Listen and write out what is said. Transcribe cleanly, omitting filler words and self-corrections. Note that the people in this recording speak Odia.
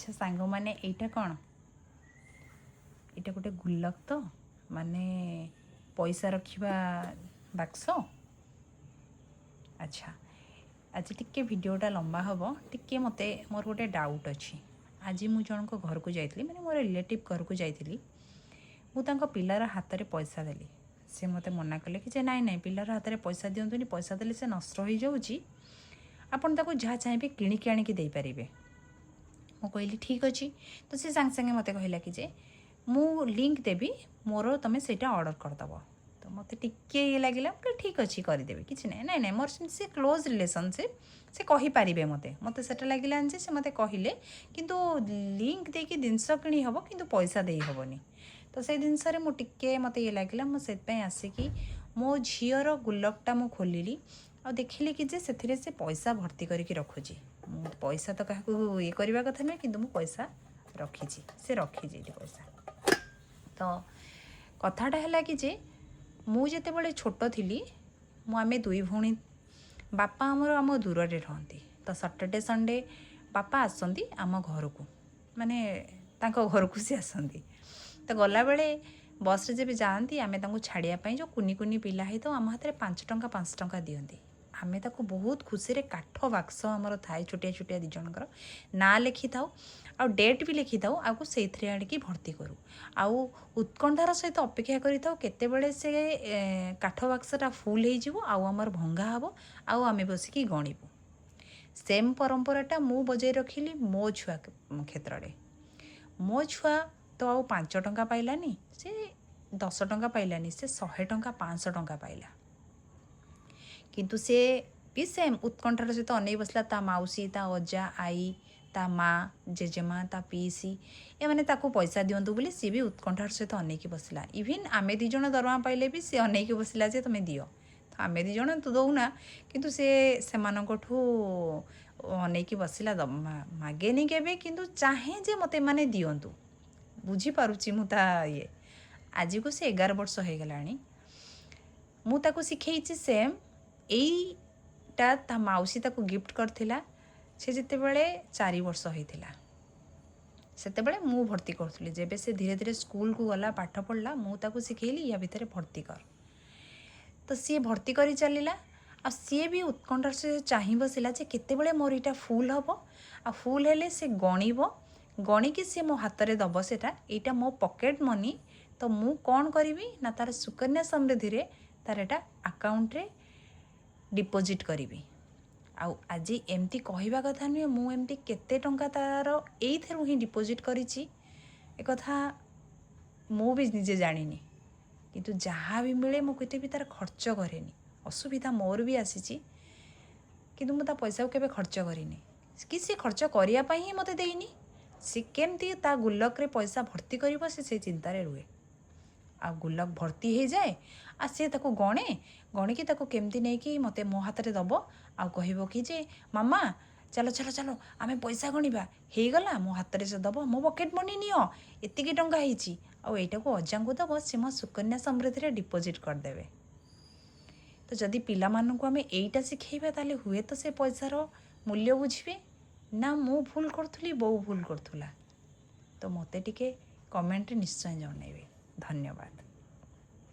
ଆଚ୍ଛା ସାଙ୍ଗମାନେ, ଏଇଟା କ'ଣ? ଏଇଟା ଗୋଟେ ଗୁଲକ ତ, ମାନେ ପଇସା ରଖିବା ବାକ୍ସ। ଆଚ୍ଛା, ଆଜି ଟିକେ ଭିଡ଼ିଓଟା ଲମ୍ବା ହେବ ଟିକେ। ମୋତେ ମୋର ଗୋଟେ ଡାଉଟ୍ ଅଛି। ଆଜି ମୁଁ ଜଣଙ୍କ ଘରକୁ ଯାଇଥିଲି, ମାନେ ମୋର ରିଲେଟିଭ୍ ଘରକୁ ଯାଇଥିଲି। ମୁଁ ତାଙ୍କ ପିଲାର ହାତରେ ପଇସା ଦେଲି। ସେ ମୋତେ ମନା କଲେ କି ଯେ ନାଇଁ ନାଇଁ, ପିଲାର ହାତରେ ପଇସା ଦିଅନ୍ତୁନି, ପଇସା ଦେଲେ ସେ ନଷ୍ଟ ହୋଇଯାଉଛି, ଆପଣ ତାକୁ ଯାହା ଚାହିଁବେ କିଣିକି ଆଣିକି ଦେଇପାରିବେ। ମୁଁ କହିଲି, ଠିକ୍ ଅଛି। ତ ସେ ସାଙ୍ଗେ ସାଙ୍ଗେ ମୋତେ କହିଲା କି ଯେ ମୁଁ ଲିଙ୍କ୍ ଦେବି ମୋର, ତୁମେ ସେଇଟା ଅର୍ଡ଼ର କରିଦେବ। ତ ମୋତେ ଟିକେ ଇଏ ଲାଗିଲା। ମୁଁ କହିଲି, ଠିକ୍ ଅଛି, କରିଦେବି, କିଛି ନାହିଁ। ନାଇଁ ନାଇଁ, ମୋର ସେମିତି ସେ କ୍ଲୋଜ୍ ରିଲେସନସିପ୍, ସେ କହିପାରିବେ ମୋତେ। ମୋତେ ସେଟା ଲାଗିଲାନି ଯେ ସେ ମୋତେ କହିଲେ, କିନ୍ତୁ ଲିଙ୍କ୍ ଦେଇକି ଜିନିଷ କିଣି ହେବ କିନ୍ତୁ ପଇସା ଦେଇ ହେବନି। ତ ସେଇ ଜିନିଷରେ ମୁଁ ଟିକେ ମୋତେ ଇଏ ଲାଗିଲା। ମୁଁ ସେଥିପାଇଁ ଆସିକି ମୋ ଝିଅର ଗୁଲକଟା ମୁଁ ଖୋଲିଲି ଆଉ ଦେଖିଲି କି ଯେ ସେଥିରେ ସେ ପଇସା ଭର୍ତ୍ତି କରିକି ରଖୁଛି। ମୁଁ ପଇସା ତ କାହାକୁ ଇଏ କରିବା କଥା ନୁହେଁ, କିନ୍ତୁ ମୁଁ ପଇସା ରଖିଛି, ସେ ରଖିଛି ଏଇଠି ପଇସା। ତ କଥାଟା ହେଲା କି ଯେ ମୁଁ ଯେତେବେଳେ ଛୋଟ ଥିଲି, ମୁଁ ଆମେ ଦୁଇ ଭଉଣୀ, ବାପା ଆମର ଆମ ଦୂରରେ ରହନ୍ତି। ତ ସଟରଡ଼େ ସଣ୍ଡେ ବାପା ଆସନ୍ତି ଆମ ଘରକୁ, ମାନେ ତାଙ୍କ ଘରକୁ ସେ ଆସନ୍ତି। ତ ଗଲାବେଳେ ବସ୍ରେ ଯେବେ ଯାଆନ୍ତି, ଆମେ ତାଙ୍କୁ ଛାଡ଼ିବା ପାଇଁ ଯେଉଁ କୁନି କୁନି ପିଲା ହେଇଥାଉ, ଆମ ହାତରେ 5 ଟଙ୍କା 5 ଟଙ୍କା ଦିଅନ୍ତି। ଆମେ ତାକୁ ବହୁତ ଖୁସିରେ କାଠ ବାକ୍ସ ଆମର ଥାଏ ଛୋଟିଆ ଛୋଟିଆ, ଦୁଇ ଜଣଙ୍କର ନାଁ ଲେଖିଥାଉ ଆଉ ଡେଟ୍ ବି ଲେଖିଥାଉ, ଆଉ ସେଇଥିରେ ଆଣିକି ଭର୍ତ୍ତି କରୁ। ଆଉ ଉତ୍କଣ୍ଠାର ସହିତ ଅପେକ୍ଷା କରିଥାଉ କେତେବେଳେ ସେ କାଠ ବାକ୍ସଟା ଫୁଲ୍ ହେଇଯିବ ଆଉ ଆମର ଭଙ୍ଗା ହେବ ଆଉ ଆମେ ବସିକି ଗଣିବୁ। ସେମ୍ ପରମ୍ପରାଟା ମୁଁ ବଜାଇ ରଖିଲି ମୋ ଛୁଆ କ୍ଷେତ୍ରରେ। ମୋ ଛୁଆ ତ ଆଉ 5 ଟଙ୍କା ପାଇଲାନି, ସେ 10 ଟଙ୍କା ପାଇଲାନି, ସେ 100 ଟଙ୍କା, 500 ଟଙ୍କା ପାଇଲା। କିନ୍ତୁ ସେ ବି ସେମ୍ ଉତ୍କଣ୍ଠାର ସହିତ ଅନେଇ ବସିଲା। ତା ମାଉସୀ, ତା ଅଜା, ଆଈ, ତା ମା, ଜେଜେମା, ତା ପିଇସି, ଏମାନେ ତାକୁ ପଇସା ଦିଅନ୍ତୁ ବୋଲି ସିଏ ବି ଉତ୍କଣ୍ଠାର ସହିତ ଅନେଇକି ବସିଲା। ଇଭିନ୍ ଆମେ ଦୁଇ ଜଣ ଦରମା ପାଇଲେ ବି ସେ ଅନେଇକି ବସିଲା ଯେ ତୁମେ ଦିଅ। ତ ଆମେ ଦୁଇ ଜଣ ତ ଦଉନା, କିନ୍ତୁ ସେ ସେମାନଙ୍କଠୁ ଅନେଇକି ବସିଲା। ମାଗେନି କେବେ, କିନ୍ତୁ ଚାହେଁ ଯେ ମୋତେ ଏମାନେ ଦିଅନ୍ତୁ। ବୁଝିପାରୁଛି ମୁଁ ତା ଇଏ। ଆଜିକୁ ସେ 11 ବର୍ଷ ହେଇଗଲାଣି। ମୁଁ ତାକୁ ଶିଖେଇଛି ସେମ୍। ଏଇଟା ତା ମାଉସୀ ତାକୁ ଗିଫ୍ଟ କରିଥିଲା ସେ ଯେତେବେଳେ 4 ବର୍ଷ ହେଇଥିଲା, ସେତେବେଳେ ମୁଁ ଭର୍ତ୍ତି କରୁଥିଲି। ଯେବେ ସେ ଧୀରେ ଧୀରେ ସ୍କୁଲକୁ ଗଲା, ପାଠ ପଢ଼ିଲା, ମୁଁ ତାକୁ ଶିଖେଇଲି, ୟା ଭିତରେ ଭର୍ତ୍ତି କର। ତ ସିଏ ଭର୍ତ୍ତି କରି ଚାଲିଲା ଆଉ ସିଏ ବି ଉତ୍କଣ୍ଠାର ସହିତ ଚାହିଁ ବସିଲା ଯେ କେତେବେଳେ ମୋର ଏଇଟା ଫୁଲ୍ ହେବ, ଆଉ ଫୁଲ୍ ହେଲେ ସେ ଗଣିବ, ଗଣିକି ସିଏ ମୋ ହାତରେ ଦେବ ସେଇଟା, ଏଇଟା ମୋ ପକେଟ୍ ମନି। ତ ମୁଁ କ'ଣ କରିବି ନା ତାର ସୁକନ୍ୟା ସମୃଦ୍ଧିରେ ତାର ଏଇଟା ଆକାଉଣ୍ଟରେ ଡିପୋଜିଟ୍ କରିବି। ଆଉ ଆଜି ଏମିତି କହିବା କଥା ନୁହେଁ, ମୁଁ ଏମିତି କେତେ ଟଙ୍କା ତାର ଏଇଥିରୁ ହିଁ ଡିପୋଜିଟ୍ କରିଛି, ଏକଥା ମୁଁ ବି ନିଜେ ଜାଣିନି। କିନ୍ତୁ ଯାହା ବି ମିଳେ, ମୁଁ କେତେ ବି ତାର ଖର୍ଚ୍ଚ କରେନି। ଅସୁବିଧା ମୋର ବି ଆସିଛି, କିନ୍ତୁ ମୁଁ ତା ପଇସାକୁ କେବେ ଖର୍ଚ୍ଚ କରିନି କି ସେ ଖର୍ଚ୍ଚ କରିବା ପାଇଁ ହିଁ ମୋତେ ଦେଇନି। ସେ କେମିତି ତା ଗୁଲକରେ ପଇସା ଭର୍ତ୍ତି କରିବ, ସେ ସେଇ ଚିନ୍ତାରେ ରୁହେ। ଆଉ ଗୁଲକ ଭର୍ତ୍ତି ହେଇଯାଏ ଆଉ ସେ ତାକୁ ଗଣେ, ଗଣିକି ତାକୁ କେମିତି ନେଇକି ମୋତେ ମୋ ହାତରେ ଦେବ ଆଉ କହିବ କି ଯେ ମାମା, ଚାଲ ଚାଲ ଚାଲ, ଆମେ ପଇସା ଗଣିବା। ହେଇଗଲା, ମୋ ହାତରେ ସେ ଦେବ, ମୋ ପକେଟ୍ ମନି ନିଅ, ଏତିକି ଟଙ୍କା ହେଇଛି, ଆଉ ଏଇଟାକୁ ଅଜାଙ୍କୁ ଦେବ, ସେ ମୋ ସୁକନ୍ୟା ସମୃଦ୍ଧିରେ ଡିପୋଜିଟ୍ କରିଦେବେ। ତ ଯଦି ପିଲାମାନଙ୍କୁ ଆମେ ଏଇଟା ଶିଖେଇବା, ତାହେଲେ ହୁଏତ ସେ ପଇସାର ମୂଲ୍ୟ ବୁଝିବେ। ନା ମୁଁ ଭୁଲ କରୁଥିଲି, ବୋଉ ଭୁଲ କରୁଥିଲା? ତ ମୋତେ ଟିକେ କମେଣ୍ଟରେ ନିଶ୍ଚୟ ଜଣାଇବେ। ଧନ୍ୟବାଦ।